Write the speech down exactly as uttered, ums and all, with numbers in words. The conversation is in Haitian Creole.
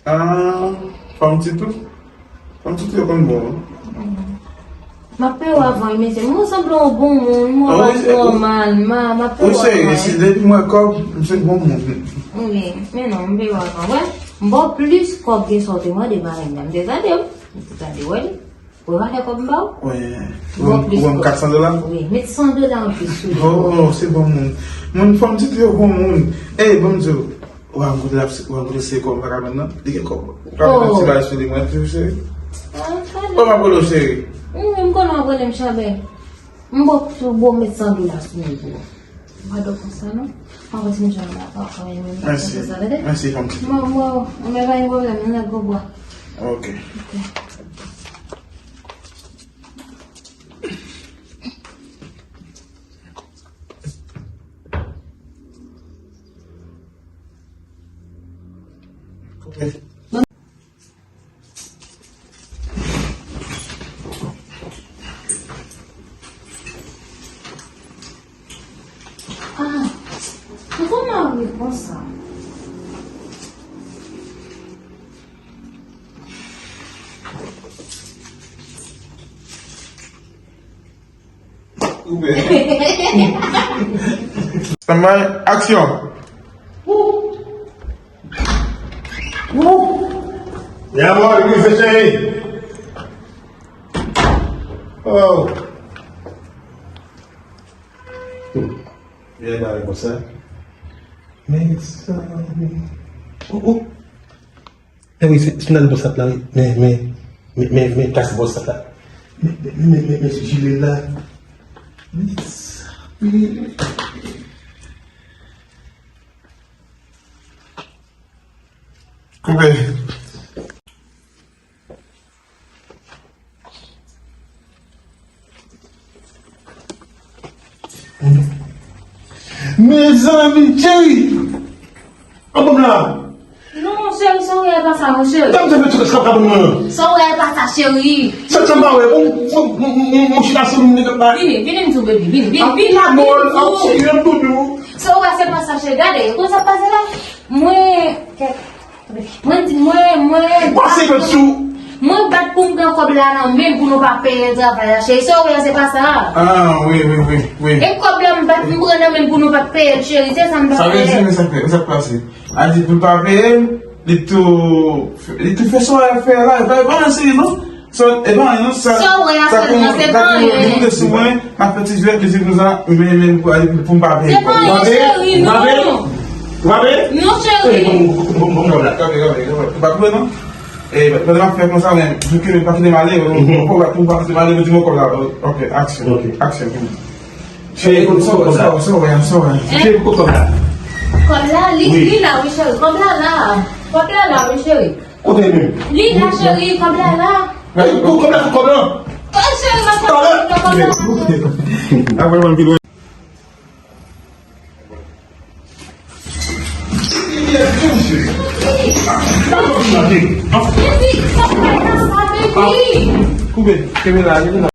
Ah, fanm ti tou? Fanm ti tou yo konn bon, wi. M ap peye w avan, wi, mesye. Mwen sanble yon bon moun, mwen nòmal, ma, m ap peye w avan, wi. Cheri, si depi m wè kòb, m se bon moun. Wi, men non, m peye w avan, wè. M ba w plis kòb ke sa w te mande, parenn nan. M te gade w, m te gade w, wi. Ou pa fè kòb m ba w? Wi. Ou ban m kat san dola? Wi, met san dola anplis sou li. Oh, se bon moun. Moun fanm ti tou yo bon moun. Ey, ban m di w, ou rankontre l ap, ou rankontre se kòb m pa ka jwenn nan? Li gen kòb. Ou ka met yon ti bagay sou li, mwen, cheri. Ou pa rele w cheri. Wi, m konnen w ap rele m Chabè. M ba w tou, ba w met san dola sou li pou ou. Mwen do konsa non. Mwen kontinye jwenn la pa kanmenm. Mèsi. Mèsi fanm ti. Mwen, mwen, mwen pa gen pwoblèm, nou nèg gwo bwa. Ok. Ok. Ah, poukò w mare konsa? Stand by, action! Ya mò, li se cheri. Oh. Hmm. Vye bagay konsa. Mezanmi. Oh, oh. Men wi, se, se nan bòsat la, wi. Men, men, men, men, men, kase bòsat la. Men, men, men, men, men, jile la. Mezanmi. Koupe. Mezanmi, cheri! An bon la! Non, cheri, sa w wè a pa sa, non, cheri. Sa w wè a pa sa, cheri. Sa, sa m pa wè. Bon, bon, bon, bon, bon, chita sou m, nèg la. Vini, vini m di w, baby, vini, vini, vini, vini m di w. Sa w wè, se pa sa, cheri. Gade, konn sa k pase la? Mwen, kèt. Mwen di, mwen, mwen bat pou, mwen bat pou m pran kòb la nan men l pou nou pa peye l travay la, cheri. Sa w wè a, se pa sa. Ah, wi, wi, wi, wi. E kòb la m bat, m pran nan men l pou nou pa peye l, cheri. Se sa m bat. Sa vle di, men sa k fè, sa k pase. A di pou l pa peye l, li tou, li tou fè sa w fè la, e pa, e pa anyen serye non. Sa, e pa anyen non, sa, sa w wè a sèlman, se pa anyen. Li monte sou mwen, m ap fè ti jwèt, li di konsa, men, men, pou, pou m pa peye. Se pa anyen, cheri, non. Ou pa peye? Non, cheri. Bon, bon, bon, bon, bon, la. Kanpe, kanpe, kanpe. Ou pa peye non? E, pandan m ap fè konsa, men, pou kite, pa kite m ale, ou, ou, ou pa kite m ale, ou di mwen kòb la. Ok, action. Ok. Action. Cheri, kote kòb la? Sa, sa, sa, sa, sa. Cheri, kote kòb la? Kòb la, li, li la, wi, cheri. Kòb la, la. Kòb la, la, wi, cheri. Kote li menm? Li la, cheri, kòb la, la. Gade, kote kòb la, kote kòb la? Kòb, cheri, mwen sa, kòb la, kòb la. Apre, mwen vin. Koupe, kenbe la, kenbe la.